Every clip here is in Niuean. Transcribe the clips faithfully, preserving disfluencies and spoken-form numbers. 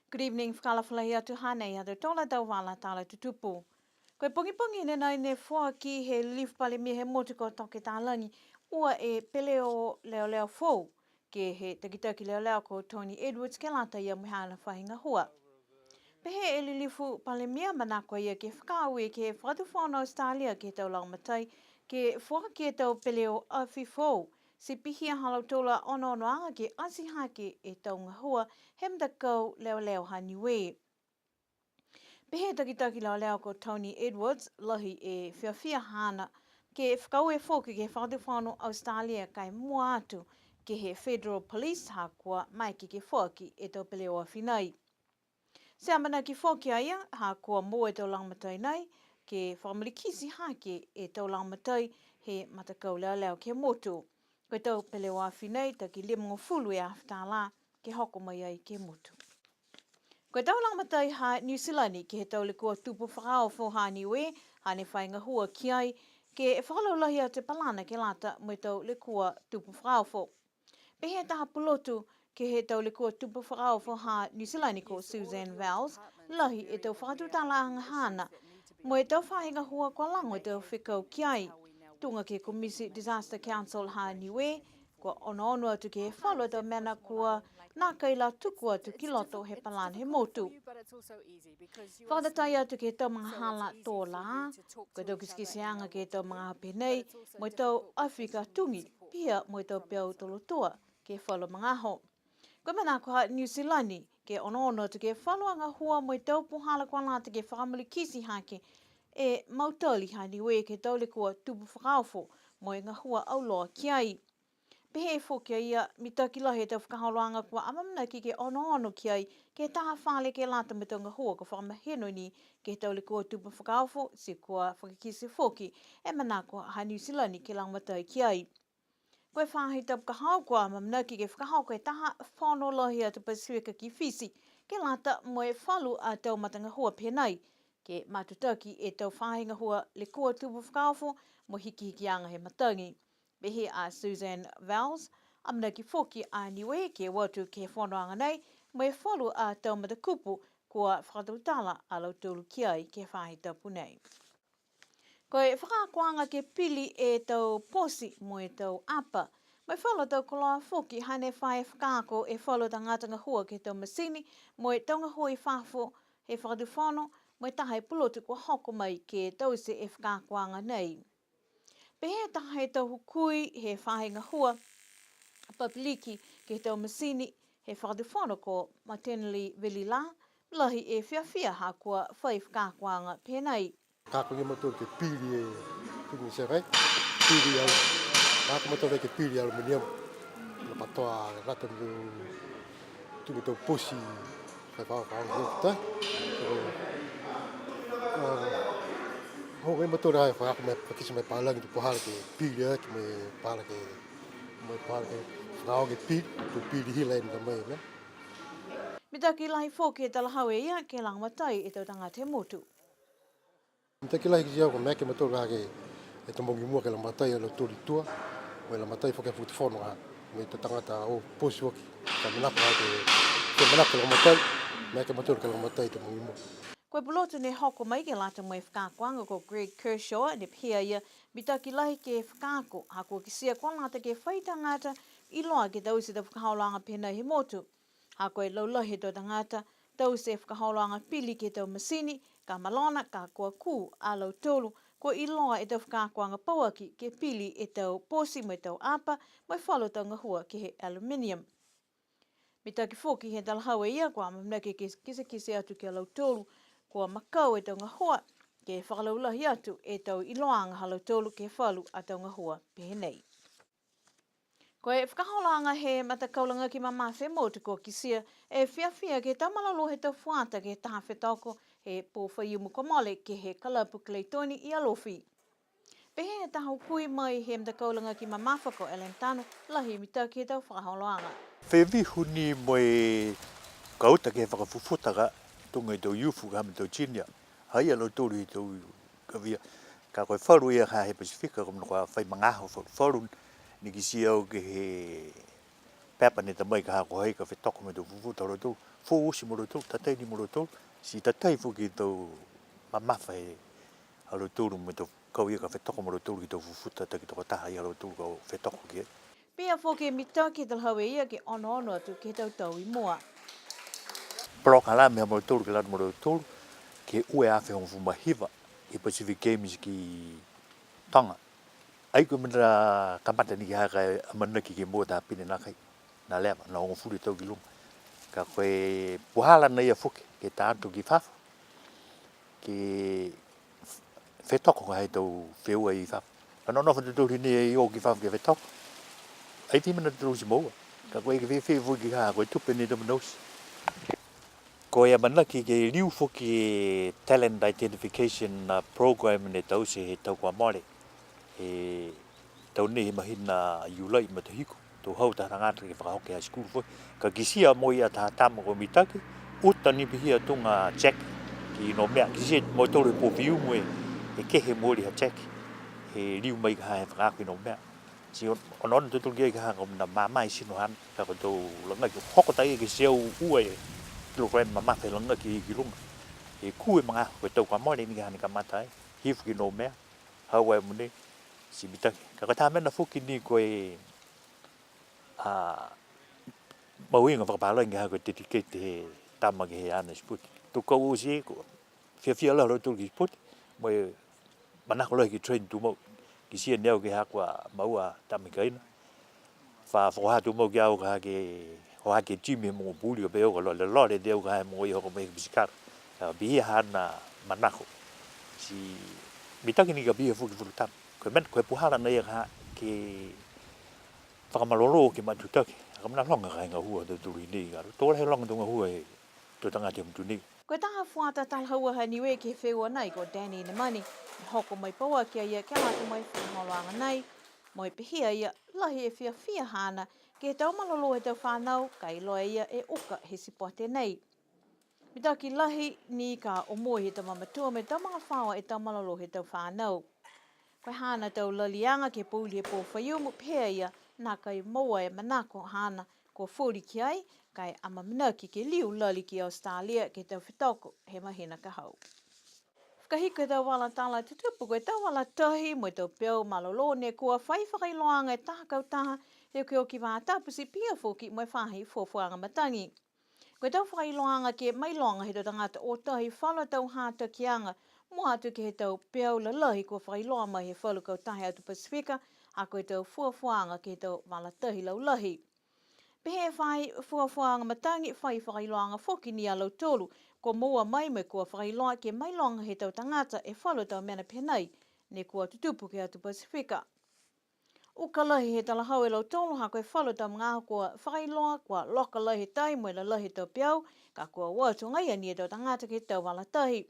Good evening, fakaalofa lahi atu, hanei ha tautolu a tau vala tala tutupu. Ko e pogipogi ne nai ne foaki he lilifu Palemia he motu ko Toke Talagi ua e peleō leoleo foou ke he takitaki leoleo ko Tony Edwards ke lata ia mo e haana faahi gahua. Pehē e lilifu Palemia manako a ia ke fakaaue ke he Fakatufono Australia ke he tau lagomatai ke foaki e tau peleō afi foou, ti pihia ha lautolu a onoonoaga ke ati hake e tau gahua he matakau leoleo ha Niue. Pehē e takitaki leoleo ko Tony Edwards, lahi e fiafia haana ke fakaaue foki ke he Fakatufono Australia ka e mua atu ke he Federal Police ha kua maeke ke foaki e tau peleō afi nai. Ti amanaki foki a ia, ha kua moua e tau lagomatai nai, ke fakamalikiti hake e tau lagomatai he matakau leoleo ke he motu. Ko e tau peleō afi nei, taki limagofulu e afe tālā ke hoko mai ai ke he motu. Ko e tau lagomatai ha Niu Silani ke he tau lekua tupu fakaofo ha Niue, hane fai gahua ki ai, ke fakalaulahi atu e palana ke lata mo e tau lekua tupu fakaofo. Pehē e taha pulotu ke he tau lekua tupu fakaofo ha Niu Silani ko Suzanne Vowles, lahi e tau fakatutalaaga haana mo e tau faahi gahua kua lago e tau fekau ki ai. Tuga ke he Komiti Disaster Council ha Niue, kua onoono atu ke he falu a tau mena kua nākai la tuku atu ki loto he palana he motu. Fakatatai atu ke he tau magahala tō lā, ko e tau kitekiteaga ke he tau magaaho pehē nei, mo e tau afi ka tugi, pihia mo e tau peau tolotua ke he falu magaaho. Ko e manako ha Niu Silani ke onoono atu ke he falu a gahua mo e tau puhala kua lata ke fakamalikiti hake e mautali ha Niue ke he tau lekua tupu fakaofo mo e gahua auloa ki ai. Pehē foki a ia, mitaki lahi e tau fakaholoaga kua amaamanaki ke onoono ki ai ke he taha fale ke lata mo e tau gahua kua fakamahino ni ke he tau lekua tupu fakaofo, ti kua fakakite foki e manako ha Niu Silani ke lagomatai ki ai. Ko e faahi tapu ka hau kua amaamanaki ke fakahoko e taha fono lahi atu Pasifika ki Fisi, ke lata mo e falu a tau matagahua pehē nai, ke matutaki e tau faahi gahua lekua tupu fakaofo mo e hikihikiaga he matagi. Pehē a Suzanne Vowles, amanaki foki a Niue ke o atu ke he fonoaga nei, mo e falu a tau matakupu kua fakatutala a lautolu ki ai ke he faahi tapu nei. Ko e fakaakoaga ke pili e tau posi mo e tau apa, mo e falu a tau koloa foki, hane fai fakaako e falu a tagata gahua ke he tau masini, mo e tau gahua i fafo he fakatufono, mo e taha e pulotu kua hoko mai ke taute e fakaakoaga nei. Pehē taha he tau hukui he faahi gahua papiliki ke he tau masini he fakatufono ko Martinelli Velila, lahi e fiafia ha kua fai fakaakoaga pehē nai. Ka ko ia mautolu ke pili e, tuku ni se kai, pili e, ka ko mautolu ke pili e aluminium. Na patoa lata mo tuku tau posi, fai fakaako ki ai. Mo e mautolu ai fakaako mai, fakakite mai palagi tau puhala ke pili aki, mo e puhala ke, mo e puhala ke fakaako ke pili, tau pili hila e na mai, ne? Mitaki lahi foki e talahau e ia ke lagomatai e tau tagata he motu. Mitaki lahi ki a au, ko e maeke mautolu ke, e tau mogi mua ke lagomatai a lautolu i tua, mo e lagomatai foki e fakatufono a, mo e tau tagata o posi foki, ka manako ke, ke manako lagomatai, maeke mautolu ke lagomatai e tau mogi mua. Ko e pulotu ne hoko mai ke lata mo e fakaakoaga ko Greg Kershaw, ne pehē a ia, mitaki lahi ke fakaako, ha kua kitia kua lata ke fai tagata iloa ke taute e tau fakaholoaga pehē nai he motu. Ha ko e laulahi he tau tagata, taute e fakaholoaga pili ke he tau masini, ka malona, ka kua kū a lautolu, kua iloa e tau fakaakoaga pauaki ke pili e tau posi mo e tau apa, mo e falu tau gahua ke he aluminium. Mitaki foki he talahau e ia, kua amanaki ke kitekite atu ki a lautolu, kua makai e tau gahua, ke fakalaulahi atu e tau iloaaga ha lautolu ke he falu a tau gahua pehē nei. Ko e fakaholoaga he Matakau Lagaki Mamafa he motu kua kitia e fiafia ke he tau malolō he tau fuata ke he taha fetoko he pō Faiumu kua mole ke he kalapu Clayton i Alofi. Pehē e taha hukui mai he Matakau Lagaki Mamafa ko Ellen Tano, lahi e mitaki he tau fakaholoaga. Fevihu ni mo e ka uta ke he fakafufutaka, tuga e tau youth ka ha mo e tau junior. Ha i ai a lautolu he tau kavia. Ka ko e falu ia ha he Pasifika, ko e mena kua fai magaaho falufalu, ne kitia au ke he pepa ne ta mai ka ha ko hai ka fetoko mo e tau fufuta ha lautolu. Foou oti mo lautolu, tatai ni mo lautolu, ti tatai foki e tau mamafa he ha lautolu mo e tau kau ia ka fetoko mo lautolu ke he tau fufuta takitokotaha ia ha lautolu ka fetoko ki ai. Pihia foki e mitaki he talahau e ia ke onoono atu ke he tau tau i mua. Polokalame ha mautolu ke lata mo lautolu ke he ua e afe hogofulu ma hiva he Pacific Games ki Toga. Ai ko e mena kamata ni ke he ha ka e amanaki ke moua taha pine nākai. Nā leva, nā hogofulu e tau ki luga. Ka ko e puhala nā ia foki, ke ta atu ki fafo, ke fetoko ka ha e tau feua i fafo. Ka nonofo a tautolu hinei ai o ki fafo ke fetoko. Ai fai mena a tautolu ti moua. Ka ko e ke fēfē foki ka, ko e tupe ni tau mena oti. Ko e amanaki ke liu foki e talent identification, a, program ne taute he tau kua mole. He tau nei he mahina Iulai matahiku, to hau taha tagata ke fakahoke high school foki. Ka kitia mo ia taha tama ko Mitaki, uta ni pihia tuga cheque ki Nomea, kitia mo tolu he perfume e, e kehe mooli ha cheque, he liu mai ka ha he fakaako ki Nomea. Ti on-, onoono a tautolu ki ai ka ha ko e mena mamae tino haana, ka ko e tau lagaki, hoko taha ia ke teau ua e kilogram mamafa he lagaki ki luga. He kū e magaaho, ko e tau kua mole ni ka ha ne kamata ai, hifo ki Nomea, hau ai mogonei, ti mitaki. Ka ko e taha mena foki ni ko e, a, mahuiga fakapālagi ha ko e dedicate he tama ke he haana sipote. To kau oti ko e fiafia lahi a lautolu ke he sipote, mo e manako lahi ke train tumau. Kitia ni au ke he ha kua moua tama kaina. Fa, fa hoha tumau ki au ka ha ke, hoha ke gym he mogo puli ka pehē au ka lolelole, te au ka ha he mogo ia hoko mai ke pisikara. Ka pihia haana manako. Ti mitaki ni ka pihia foki falu tama. Ko e mena, ko e puhala nā ia ka ha ke fakamalolō ke matutaki. Ka mena loga ka e gahua a tautolu hinei ka, to lahi loga tau gahua he tau tagata he motu nei. Ko e taha fuata talahaua ha Niue ke he feua nei ko Danny Nemani, ne hoko mai pauaki a ia ke lata mo e fakaholoaga nei, mo e pehē a ia, lahi e fiafia haana ke he tau malolō he tau fānau, ka iloa e ia e uka he sipote nei. Mitaki lahi ni ka omoi he tau mamatua mo e tau magafaoa e tau malolō he tau fānau. Ko e haana tau laliaga ke he pouli he pō Faiumu, pehē a ia, nākai moua e manako haana kua foli ki ai, ka e amaamanaki ke liu lali ki Australia ke he tau fetoko he mahina ka hau. Fakahiku e tau vala tala tutupu, ko e tau vala tahi mo e tau peau malolō ne kua fai fakailoaaga e taha kautaha he okioki faahi tapu ti pihia foki mo e faahi fuafuaaga matagi. Ko e tau fakailoaaga ke mailoga he tau tagata o tahi falu tau hatakiaga, mua atu ke he tau peau lalahi kua fakailoa mai he falu kautaha he atu Pasifika, ha ko e tau fuafuaaga ke he tau vala tahi laulahi. Pehē e faahi fuafuaaga matagi, fai fakailoaaga foki ni a lautolu kua moua mai mo e kua fakailoa ke mailoga he tau tagata e falu tau mena pehē nai, ne kua tutupu ke he atu Pasifika. Uka lahi he talahau e lautolu, ha ko e falu tau magaaho kua fakailoa kua loka lahi e tahi mo e lalahi he tau peau, ka kua o atu agaia ni e tau tagata ke he tau vala tahi.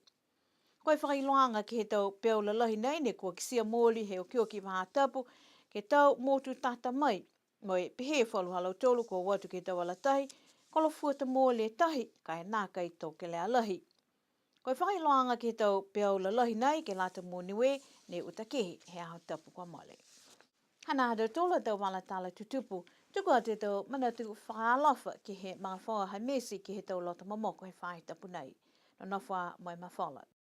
Ko e fakailoaaga ke he tau peau lalahi nei ne kua kitia mooli he okioki faahi tapu ke he tau motu tata mai. Mo e pehē e falu ha lautolu kua o atu ke he tau vala tahi, kua fuata mooli e tahi, ka e nākai tau kelea lahi. Ko e fakailoaaga ke he tau peau lalahi nei ke lata mo Niue, ne uta kehe he aho tapu kua mole. Hanā ha tautolu a tau vala tala tutupu, tuku atu e tau manatu fakaalofa ke he magafaoa ha Mesi ke he tau loto momoko he faahi tapu nei. Nonofo ā mo e mafola.